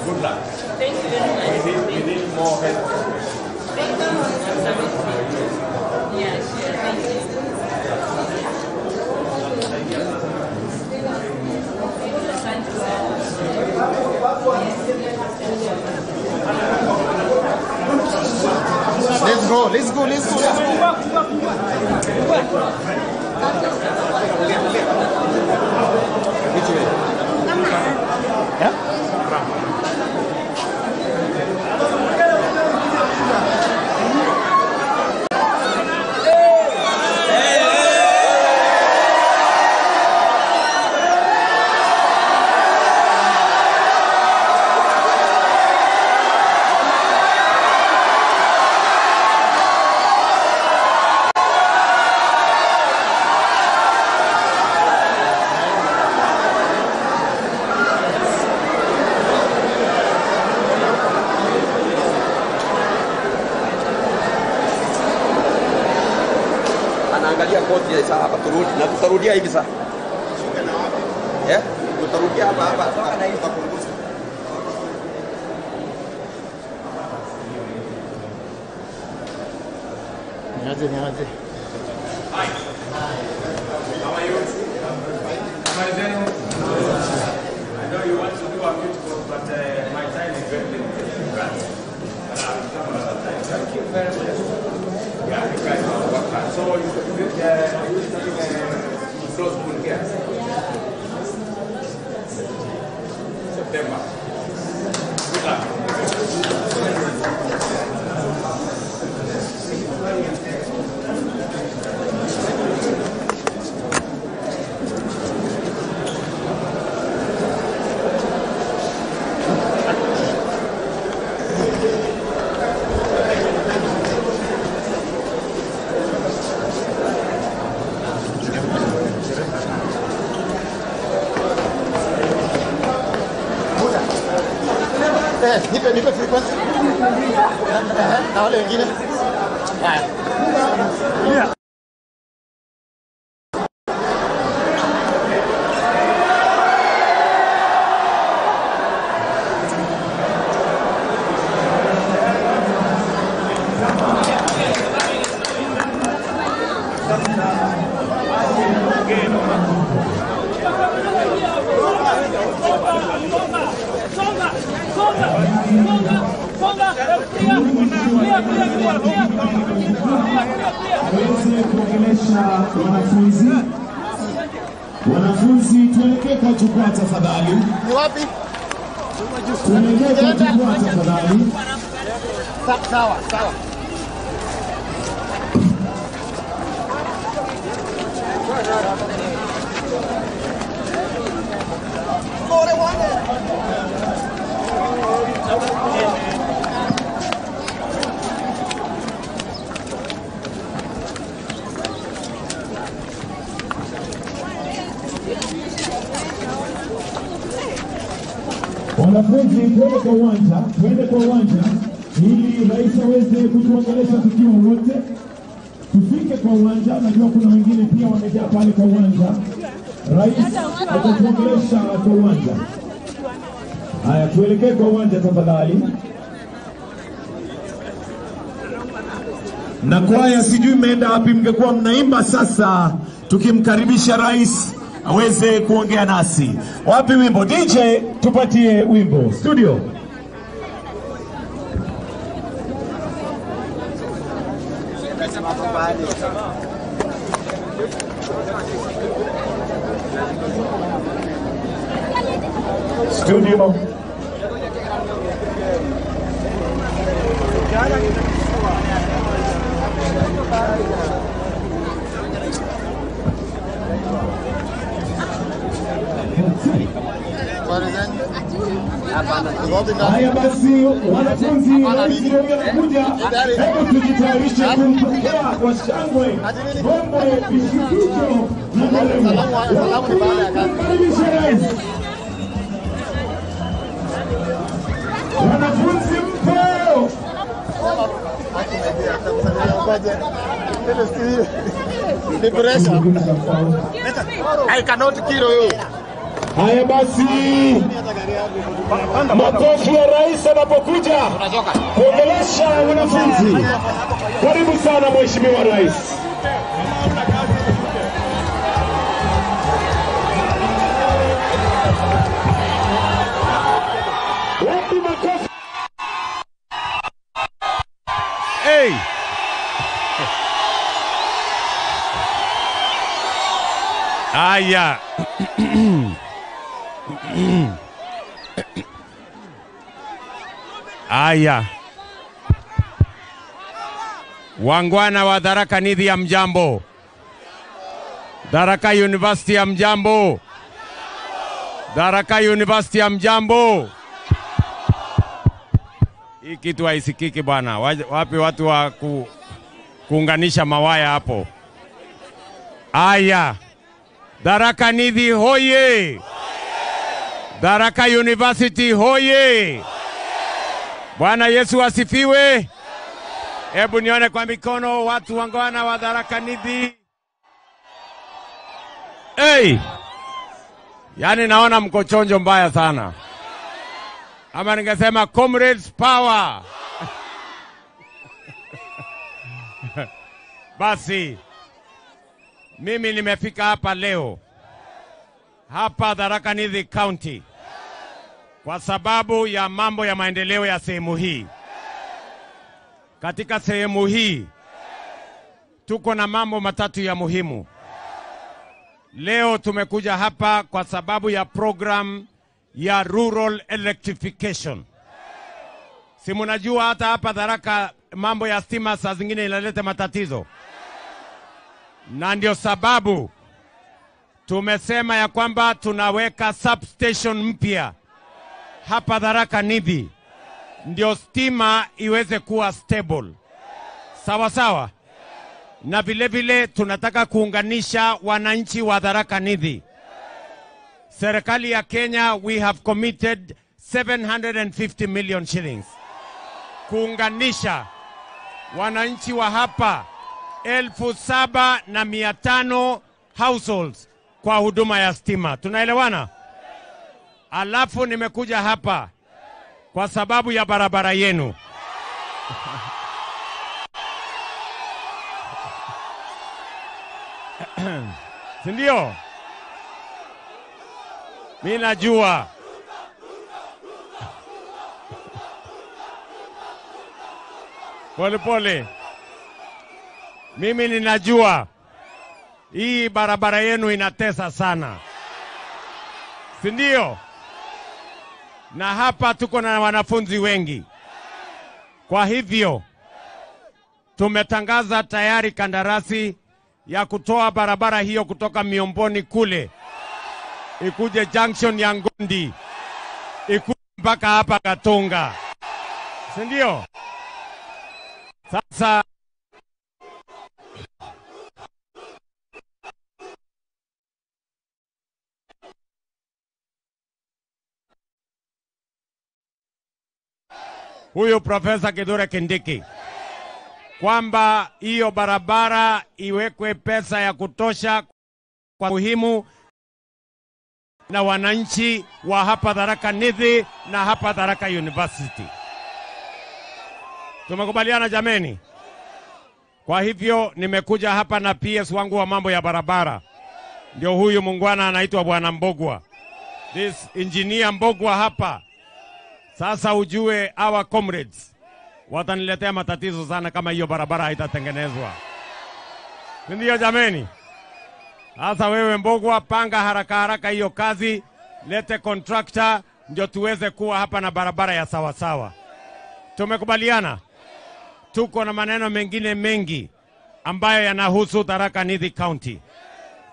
Good luck. Thank you very much. We need more help. Thank you. Yeah, sure. Thank you. Let's go, let's go, let's go, let's go. Which way? Yeah? Anaangalia koti hapa turudi na tutarudia hivi sasa. Eh? Tutarudia hapa hapa tutapunguza. Niaje niaje. Hi. How are you? Habari zenu? I know you want to do a beautiful, but my time is very limited. But I will come another time. Thank you very much. Yeah, you guys have worked hard. So you are you starting a close school here? September. Good luck. Nipe frequency. Na wale wengine. Haya. Aweze kuongelesha wanafunzi. Wanafunzi, tuelekee kwa jukwaa tafadhali. Ni wapi? Tuelekee kwa jukwaa tafadhali. Sawa, sawa. Wanafunzi, twende kwa uwanja, twende kwa uwanja ili rais aweze kutuongelesha tukiwa wote. Tufike kwa uwanja, najua kuna wengine pia wamejaa pale kwa uwanja. Rais atatuongelesha kwa uwanja. Haya, tuelekee kwa uwanja tafadhali. Na kwaya sijui mmeenda wapi, mngekuwa mnaimba sasa tukimkaribisha rais aweze kuongea nasi. Wapi wimbo? DJ, tupatie wimbo. Studio. Studio. Haya basi, wanafunzi, rais ndio anakuja. Hebu tujitayarishe kumpokea kwa shangwe, ngombe, vishikizo na nderemo. Kumkaribisha rais. Wanafunzi mpo? Ni pressure. I cannot kill you. Haya basi, makofi ya rais anapokuja kuongelesha wanafunzi. Karibu sana Mheshimiwa Rais. Wapi makofi? Hey! Aya. Aya. Wangwana wa Tharaka Nithi ya mjambo. Tharaka University ya mjambo. Tharaka University ya mjambo. Hii kitu haisikiki bwana. Wapi watu wa kuunganisha mawaya hapo? Aya. Tharaka Nithi hoye. Tharaka University hoye. Bwana Yesu asifiwe. Hebu nione kwa mikono watu wangwana wa Tharaka Nithi. Hey! Yaani naona mko chonjo mbaya sana. Ama ningesema comrades power. Basi mimi nimefika hapa leo hapa Tharaka Nithi County kwa sababu ya mambo ya maendeleo ya sehemu hii. Katika sehemu hii tuko na mambo matatu ya muhimu. Leo tumekuja hapa kwa sababu ya program ya rural electrification. Si mnajua hata hapa Tharaka mambo ya stima saa zingine inaleta matatizo. Na ndio sababu tumesema ya kwamba tunaweka substation mpya hapa Tharaka Nithi, ndio stima iweze kuwa stable. Sawa sawa. Na vile vile tunataka kuunganisha wananchi wa Tharaka Nithi. Serikali ya Kenya, we have committed 750 million shillings kuunganisha wananchi wa hapa 7,500 households kwa huduma ya stima. Tunaelewana? Alafu nimekuja hapa kwa sababu ya barabara yenu. Si ndio? Mimi najua pole pole. Mimi ninajua hii barabara yenu inatesa sana, si ndio? Na hapa tuko na wanafunzi wengi. Kwa hivyo tumetangaza tayari kandarasi ya kutoa barabara hiyo kutoka Miomboni kule ikuje junction ya Ngondi, ikuje mpaka hapa Gatunga, si ndio? Sasa huyu Profesa Kithure Kindiki kwamba hiyo barabara iwekwe pesa ya kutosha kwa muhimu na wananchi wa hapa Tharaka Nithi na hapa Tharaka University. Tumekubaliana jameni? Kwa hivyo nimekuja hapa na PS wangu wa mambo ya barabara. Ndio huyu mungwana anaitwa Bwana Mbogwa. This engineer Mbogwa hapa. Sasa ujue our comrades wataniletea matatizo sana kama hiyo barabara haitatengenezwa. Ndio jameni? Sasa wewe Mbogwa, panga haraka haraka hiyo kazi, lete contractor ndio tuweze kuwa hapa na barabara ya sawa sawa. Tumekubaliana? Tuko na maneno mengine mengi ambayo yanahusu Tharaka Nithi County.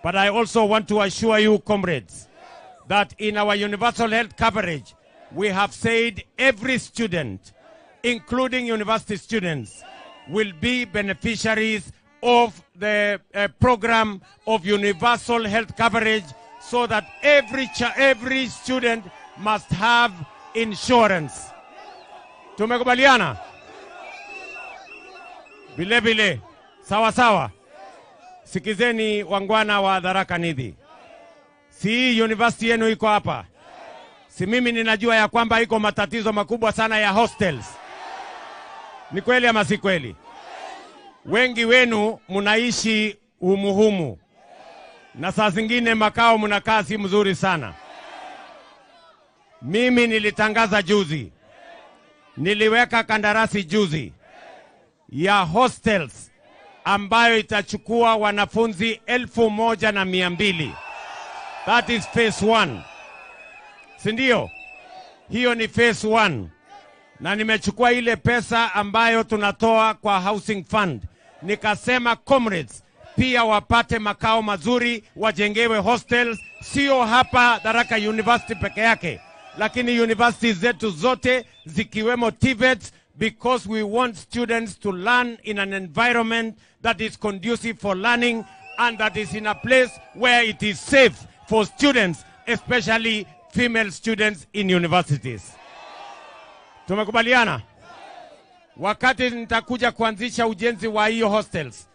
But I also want to assure you comrades that in our universal health coverage we have said every student, including university students, will be beneficiaries of the program of universal health coverage, so that every student must have insurance. Tumekubaliana? Vile vile, sawa sawa. Sikizeni wangwana wa Tharaka Nithi. Si university yenu iko hapa? Si mimi ninajua ya kwamba iko matatizo makubwa sana ya hostels. Ni kweli ama si kweli? Wengi wenu mnaishi humuhumu, na saa zingine makao mnakaa si mzuri sana. Mimi nilitangaza juzi, niliweka kandarasi juzi ya hostels ambayo itachukua wanafunzi 1,200. That is phase 1. Si ndio? Hiyo ni phase 1. Na nimechukua ile pesa ambayo tunatoa kwa housing fund. Nikasema comrades pia wapate makao mazuri, wajengewe hostels, sio hapa Tharaka University peke yake, lakini universities zetu zote zikiwemo TVET, because we want students to learn in an environment that is conducive for learning and that is in a place where it is safe for students, especially female students in universities. Tumekubaliana? Wakati nitakuja kuanzisha ujenzi wa hiyo hostels,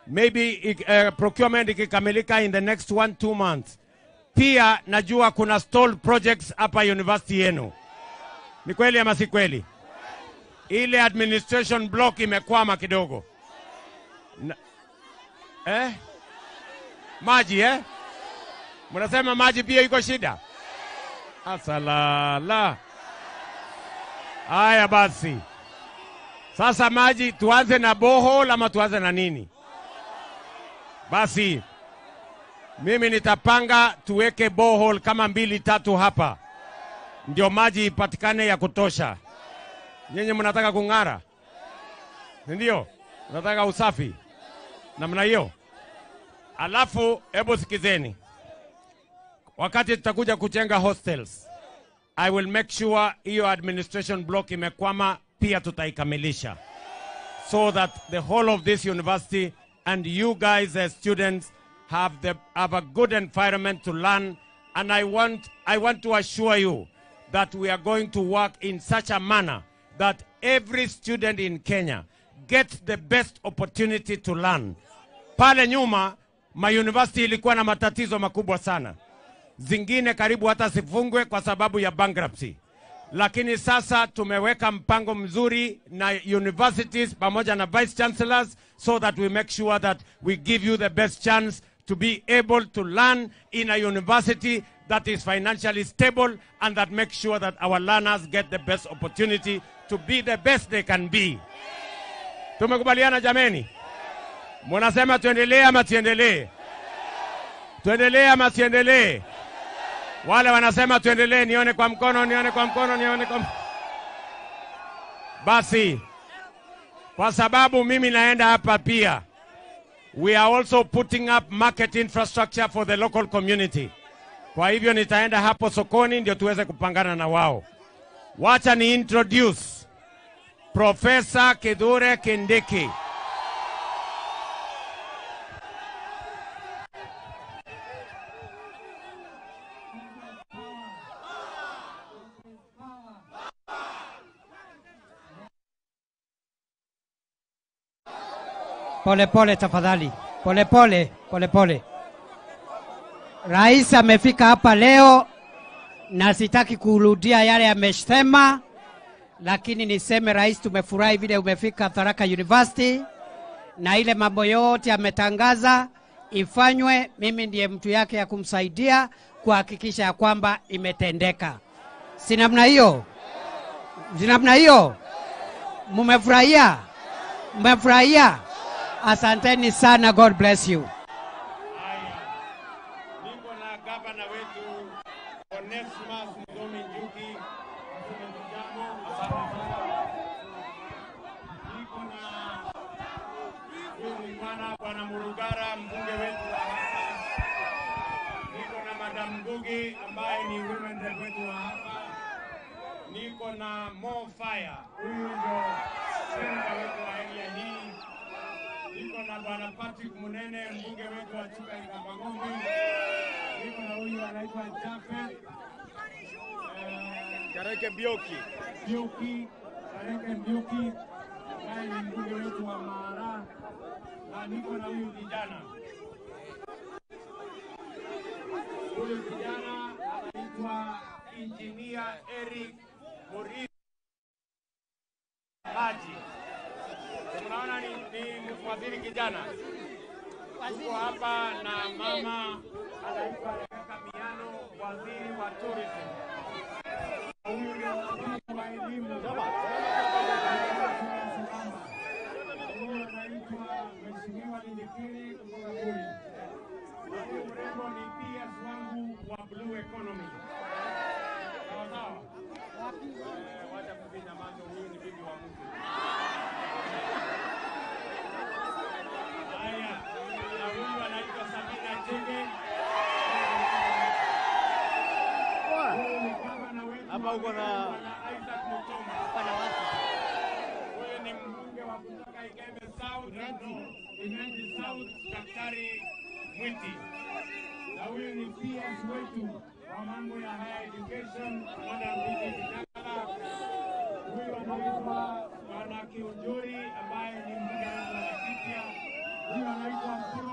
maybe procurement ikikamilika in the next 1-2 months. Pia najua kuna stalled projects hapa university yenu. Ni kweli ama si kweli? Ile administration block imekwama kidogo. Maji eh? Mnasema maji pia iko shida? Asalala. Haya basi. Sasa maji tuanze na borehole ama tuanze na nini? Basi mimi nitapanga tuweke borehole kama 2-3 hapa, ndio maji ipatikane ya kutosha. Nyinyi mnataka kung'ara, ndio? Mnataka usafi namna hiyo. Alafu hebu sikizeni, wakati tutakuja kujenga hostels, I will make sure hiyo administration block imekwama pia tutaikamilisha, so that the whole of this university and you guys as students have a good environment to learn. And I want to assure you that we are going to work in such a manner that every student in Kenya gets the best opportunity to learn. Pale nyuma, ma university ilikuwa na matatizo makubwa sana. Zingine karibu hata sifungwe kwa sababu ya bankruptcy. Lakini sasa tumeweka mpango mzuri na universities pamoja na vice chancellors so that we make sure that we give you the best chance to be able to learn in a university that is financially stable and that makes sure that our learners get the best opportunity to be the best they can be. Tumekubaliana jameni? Munasema tuendelee ama tuendelee? Tuendelee ama tuendelee? Wale wanasema tuendelee, nione kwa mkono, nione kwa mkono, nione kwa mkono. Basi, kwa sababu mimi naenda hapa pia, we are also putting up market infrastructure for the local community. Kwa hivyo nitaenda hapo sokoni ndio tuweze kupangana na wao. Wacha ni introduce Professor Kithure Kindiki. Pole pole tafadhali, pole pole, pole pole. Rais amefika hapa leo na sitaki kurudia yale amesema, lakini niseme rais, tumefurahi vile umefika Tharaka University na ile mambo yote ametangaza ifanywe. Mimi ndiye mtu yake ya kumsaidia kuhakikisha ya kwamba imetendeka. Si namna hiyo? Si namna hiyo? Mumefurahia? Mmefurahia? Asanteni sana, God bless you. Niko na gavana wetu Onesmus Muthomi Njuki. Asante sana. Niko na huyu mwana Bwana Murugara, mbunge wetu wa hapa. Niko na Madam Ngugi ambaye ni women rep wetu wa hapa. Niko na Mo Fire, huyu ndio senator wetu wa area hii. Niko na Bwana Patrick Munene, mbunge wetu wa Chuka Ikambangombe. Niko na huyu anaitwa Jafet Kareke Mbioki. Mbioki, Kareke Mbioki ambaye ni mbunge wetu wa Mara. Na niko na huyu kijana. Huyu kijana anaitwa Engineer Eric Murithi Haji. Unaona ni mfadhili kijana. Tuko hapa na mama anaitwa Rebecca Miano, waziri wa tourism. Huyu ndio waziri wa elimu. Huyu anaitwa Mheshimiwa Lindikiri kutoka Kuri. Huyu mrembo ni PS wangu wa Blue Economy. Sawa sawa. Wacha kufinya macho, huyu ni bibi wa mtu. Haya, na huyu anaitwa Sabina Chege. Huyu ni gavana wetu Hapa uko na Bwana Isaac Mutoma. Huyu ni mbunge wa kutoka Igembe South, Imenti South, Daktari Mwiti. Na huyu ni PS wetu wa mambo ya higher education, Madam Bridget Ndagala. Huyu anaitwa Bwana Kiunjuri ambaye ni mbunge wetu wa Laikipia. Huyu anaitwa Mpuro